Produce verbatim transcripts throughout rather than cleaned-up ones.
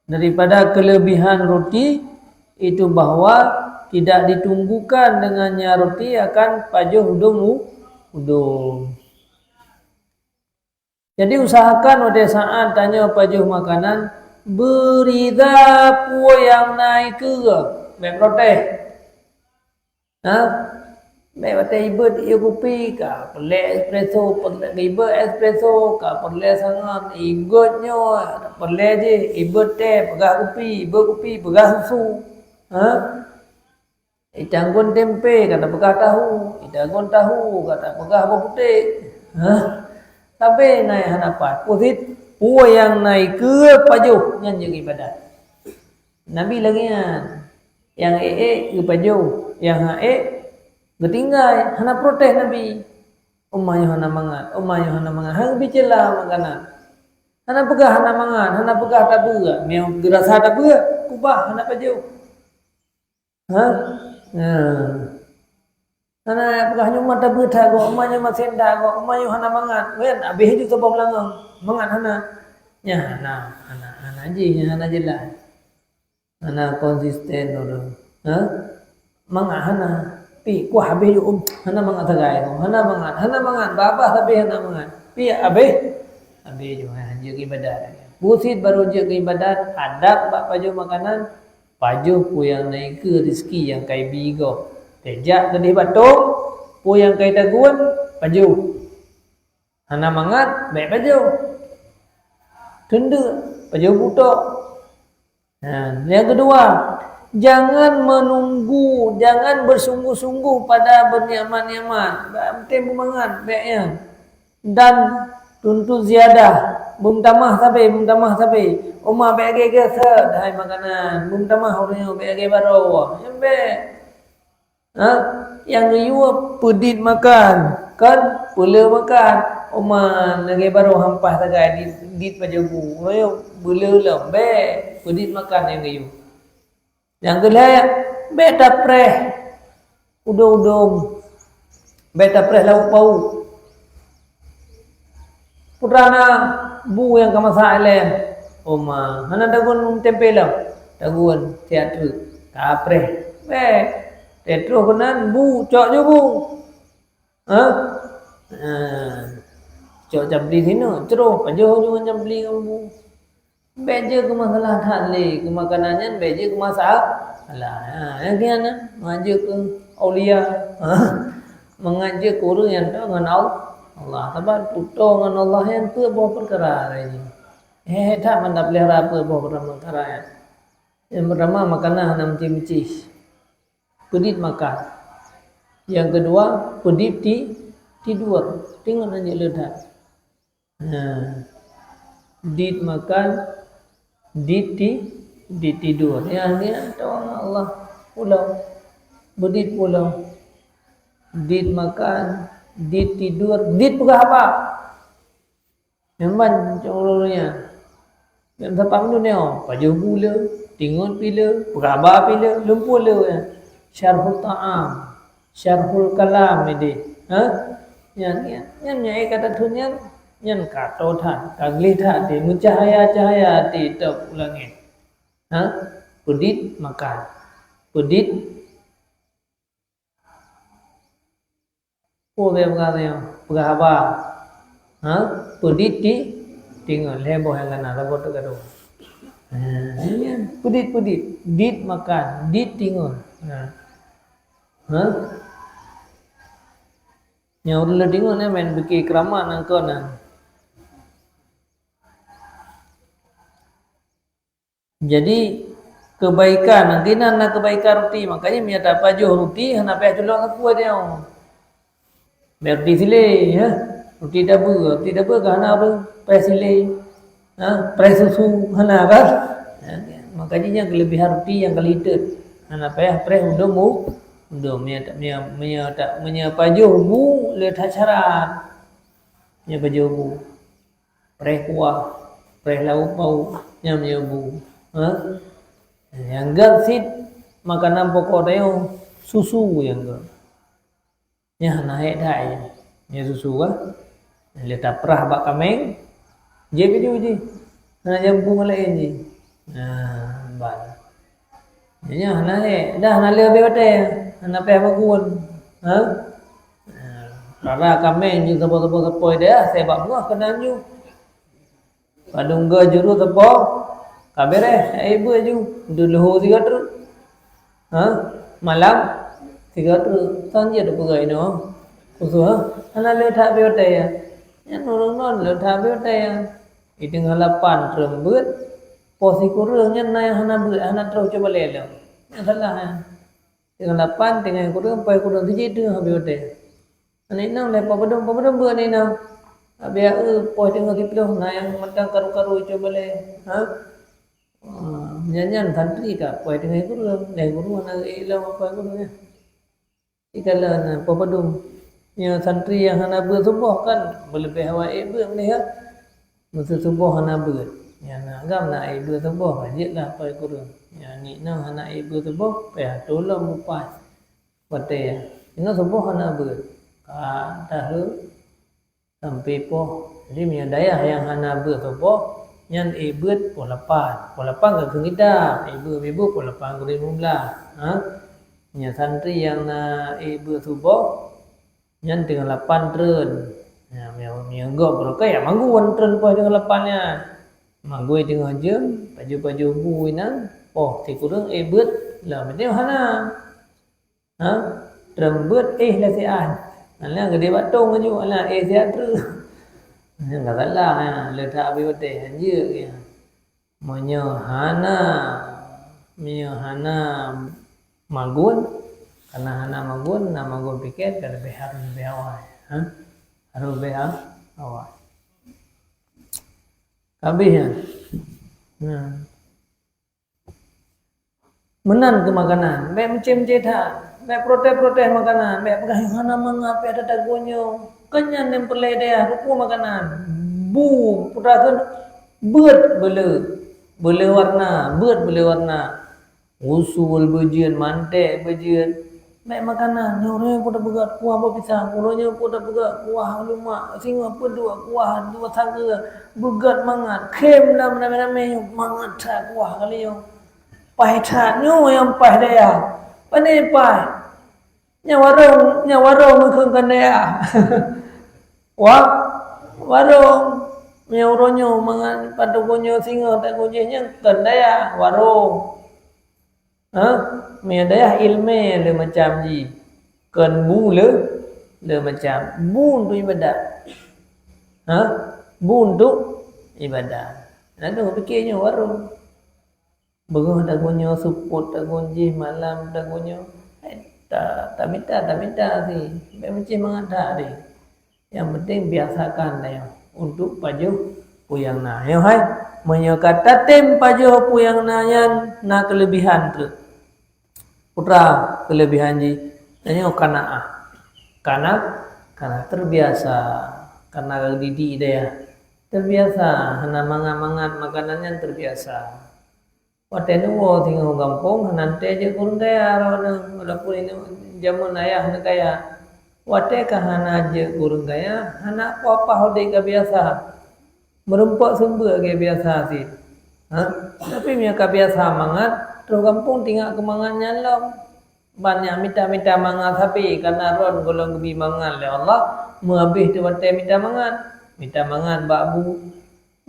Daripada kelebihan roti itu bahwa tidak ditunggukan dengannya roti akan pajoh udum u-, udum. Jadi usahakan watée saát tanyoe pajoh makanan, beurida peue nyang na ikeue, bék protes. Nah, bék watée ibeuet yue kupi, ka peureulée espresso, peureulée ibeuet espresso, ka peureulée sangat, ibeuet nyoe, peureulée jih, ibeuet teh, peugah kupi, ibeuet kupi, peugah susu. Ha? Itanggon tempe, ka tapeugah tahu, itanggon tahu, ka tapeugah boh putéh. Ha? Sabe na hana pat. Peue cit, peue nyang na ikeue pajoh, nyan jeuet ibadat. Nabi lagée nyan. Nyang ék-ék geupajoh, nyang hana ék geutinggai, hana protes Nabi. Umat nyoe hana mangat, umat nyoe hana mangat, hana geubi ceula makanan. Hana peugah hana mangat, hana peugah tabeue, meunyoe geurasa tabeue, kubah hana pajoh. Ha? Nah. Hana peugah nyoe mata beuta gob, umat nyoe masén that gob, umat nyoe hana mangat. Kan habéh ju saboh beulangong. Mangat hana. Nyan hana, hana, hana jih, nyan hana jeulaih. Hana konsisten ureuëng. Ha? Mangat hana. Pi kuah habéh ju, um, hana mangat sagai. Hana mangat, hana mangat. Babah tapi hana mangat. Pi habéh. Habéh ju, ha, jeuet ibadat. Peue cit baru jeuet ibadat, adab bak pajoh makanan, pajoh peue nyang na ikeue rezeki nyang ka ibi gob. Teuh jak keudeh batong, peue nyang ka itagun, pajoh. Hana mangat, bék pajoh. Teundeuk, pajoh butôk. Nah, nyang keudua, jangan menunggu, jangan bersungguh-sungguh pada bernikmat-nikmat. Bék, penting beumangat, bék nyan. Dan tuntut ziyadah, beumeutamah sabe, beumeutamah sabe. Uma bék lagée geuseut hai makanan, beumeutamah ureuëng nyoe bék lagée baroe. Nyan bék. Ha? Nyang geuyue peudit makan, kan peuleu makan. Uma lagée baroe hampah sagai dit, dit pajoh bu. Ureuëng nyoe beuleu lom, bék peudit makan nyang geuyue. Nyang keulhée, bék tapreh udom-udom, bék tapreh lauk pauk. Peue teuma na bu nyang ka masak ilée, uma hana tagun tempe lom, tagun siat treuk, tapreh. Bék, teutroh keunan bu cok ju bu. Ha? Ha. Cok cabli sinoe, troh pajoh ju ngon cabli ngon bu. Bék jeuet keu masalah that lé, keu makanan nyan bék jeuet keu masalah. Ha, nyang kian nyan, mangat jeuet keu aulia. Ha. Mangat jeuet keu ureuëng nyang toe ngon Al-, Allah. Sabab tutoe ngon Allah nyan peuet boh peukara lagée nyoe. Hé, that mantap peulihara peuet boh peukara nyan. Nyang peutama makanan hana meucih-meucih. Peudit makan. Nyang keudua, peudit ti-, tidur. Teungoh nyan jeuet le that. Nah, dit makan, dit ti-, dit tidur. Nyang nyan tuan Allah pulang. Beudit pulang. Dit makan, dit tidur, dit peugah haba. Nyan ban cok ureuëng nyan. Nyan sapat meunyoe, pajoh bu le, tingot pi le, peugah haba pi le, lumpur le nyan. Syarhul ta'am, syarhul kalam ideh. Ha? Nyan, nyan, nyan, nyan, eh, kata thon nyan, nyan ka toe that, ka gleh that, di meucahaya-cahaya di top u langét. Ha? Peudit makan. Peudit Peue bèk peugah tanyoe? Peugah haba. Ha? Peudit ti-, tingoh lhèe boh nyang kana, saboh teuk gadôh. Ha, nyan. Peudit, peudit. Dit makan, dit tingoh. Ha. Ha? Nyang ulôn deungoe nyan meunan pike keuramat nangkon nyan. Jadi, keubaikan, geunan na keubaikan ruti. Makanya, meunyoe tapajoh ruti, hana payah tulông sapeue tanyoe. Bèk ruti silée, ya. Ruti tabeue, ruti tabeue ka hana ureueng preh silée. Ha, preh susu, hana kan? Ya, makanya nyan keulebihan ruti nyang ka lheueh itot. Hana payah preh udom u-, udom. Meunyoe ta-, meunyoe, meunyoe ta-, meunyoe pajoh bu, le that syarat. Meunyoe pajoh bu. Preh kuah, preh lauk pauk, nyan meunyoe bu. Ha? Nyang gèt cit makanan pokok tanyoe, susu nyang gèt. Nyan hana hék that nyan. Nyan susu ka. Lé taprah bak kaméng, jieb ju jih. Hana jampu ngon laén jih. Nah, ban. Nyan hana hek. Dah hana lé abéh watée. Hana payah magun. Ha? Nah, rara kaméng jih sapo-sapo-sapo ideh, sabab beungoh keunan ju. Padum go juru sapo, ka beureh, ai beuet ju. Duluhu sigoe treuk. Ha? Malam sigoe treuk. Sang jeuet peugah inoe. Khusus, ha? Hana lé that abéh watée ya. Nyan ureuëng non lé that abéh watée ya. Di teungoh lapan treun beuet, poh sikureueng nyan na nyang hana beuet, hana troh cuba lé lom. Nyan salah nyan. Teungoh lapan, teungoh kureueng, poh kureueng sijih teungoh habéh watée. Aneuk inong lé poh padum, poh padum beuet aneuk inong. Habéh eu poh teungoh siplôh na nyang mantong karu-karu cuba lé. Ha? Ah, nyan-nyan santri ka poh teungoh kureueng, lé kureueng hana ék lom poh kureueng nyan. Ikalon na poh padum. Nyoe santri nyang hana beuet suboh kan, beuleubeh awai ék beuet meulihat. Meuseu suboh hana beuet. Nyang na agam na ék beuet suboh, ka jeuet lah poh kureueng. Nyang aneuk inong hana ék beuet suboh, payah tulông mupaih. Watée nyan, inoe suboh hana beuet. Ka tahu sampai poh. Jadi, meunyoe dayah nyang hana beuet suboh, nyan ék beuet poh lapan. Poh lapan ka keuneuk idam, ék beuet, ék beuet poh lapan kureueng limong blah. Ha? Meunyoe santri nyang na ék beuet suboh, nyan teungoh lapan treun. Nyan, meunyoe, meunyoe gob beureukat, ya magun treun poh teungoh lapan nyan. Magun teungoh jeuem, pajoh-pajoh bu inan, poh sikureueng ék beuet, lam meunyoe hana. Ha? Treun beuet éh lé siat. Alah geudeh bak tong laju, alah éh siat treuk. Nyan ka salah, ha, leutak abéh watée, hanjeuet ya. Meunyoe hana, meunyoe hana magun, kana hana magun, na magun pike, ka leubeh harôh leubeh awai. Ha? Harôh leubeh a-, awai. Habéh nyan. Nah. Meunan keu makanan, bék meucém-cém that, bék protes-protes makanan, bék peugah, "Hana mangat, bék that tagunyoe." Kan nyan nyang peureulée dayah, rupa makanan. Bu, peue kheun, beuet beuleu, beuleu warna, beuet beuleu warna. Usul beujeuet, manték beujeuet. Bék makanan, nyoe ureuëng peue tapeugah kuah boh pisang, uroe nyoe peue tapeugah kuah lumak, singoh peue dua kuah dua sageue, beugat mangat, khém lam ramé-ramé nyoe mangat that kuah kali nyoe. Paih that nyoe nyang paih dayah. Pane paih? Nyang warong, nyang warong meukeuen kon dayah. Wah, warong. Nyang uroe nyoe mangat, padub nyoe singoh, tak kujih nyang kon dayah, warong. Ha? Meunyoe dayah iéleumé le macam jih. Kon bu le, le macam. Bu untuk ibadat. Ha? Bu untuk ibadat. Lalu pikir nyoe baru. Beungoh tagunyoe, seupôt tagun jih, malam tagunyoe. Eh, ta-, tamita, tamita si. Bék meucih mangat that deh. Nyang penting biasakan tanyoe untuk pajoh peue nyang na. Nyoe hai, meunyoe ka tatem pajoh peue nyang na nyan na keulebihan treuk. Peue keulebihan jih? Tanyoe qanaah. Kana, kana terbiasa. Kana didik dayah. Terbiasa, hana mangat-mangat makanan nyan terbiasa. Watée neuwoe singoh u gampông, hana teuntée jeuet keu ureuëng kaya droeneuh, walaupun inong jameun ayah neukaya. Watée ka hana jeuet keu ureuëng kaya, hana peue-peue udeb ka biasa. Meurumpok seumeubeuet lagée biasa cit. Ha? Tapi meunyoe ka biasa mangat, troh gampông teuingat keu mangat nyan lom. Ban nyang mita-mita mangat sabe, kana droen gohlom geubi mangat lé Allah, meuhabéh teuh watée mita mangat. Mita mangat bak bu.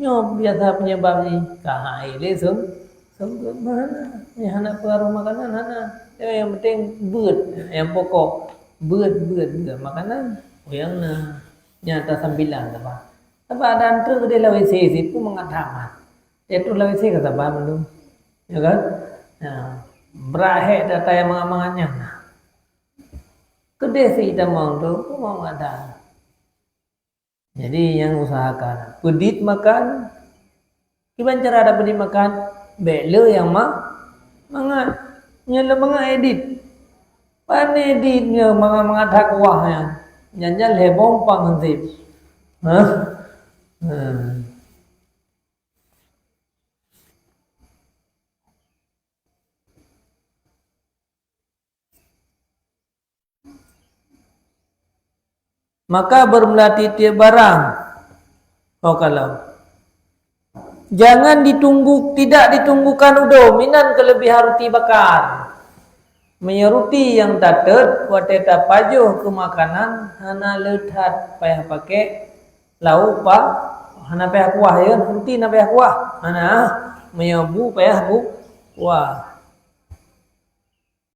Nyoe biasa penyebab jih, ka hai lé sum-, sumber makanan. Nyoe hana pengaruh makanan, hana. Nyoe nyang penting beuet, nyang pokok. Beuet, beuet, beuet makanan. Nyang na, nyang tasambilan saban. Saban dan treuk deh lawét sé, si pun mangat that mat. Ya tu lawét sé ka saban mandum. Ya kan? Ya. Brat hék data nyang mangat-mangat nyan. Keudeh si tamong tu, pun mangat that. Jadi, nyang usahakan. Peudit makan. Kiban cara tapeudit makan? Bék le nyang ma-, mangat. Nyang le mangat éh dit. Pane dit nyoe mangat-mangat that kuah nyan. Nyan nyan lhée bompang hansip. Hah? Hmm. Maka bermula tiep-tiep barang. Oh, kalau. Jangan ditunggu, tidak ditunggukan udom, inan keuleubiehan ruti bakar. Meunyoe ruti nyang tatot watée tapajoh keu makanan hana le that payah pakék, lauk pa hana payah kuah, ya, ruti na payah kuah. Hana, meunyoe bu payah bu kuah.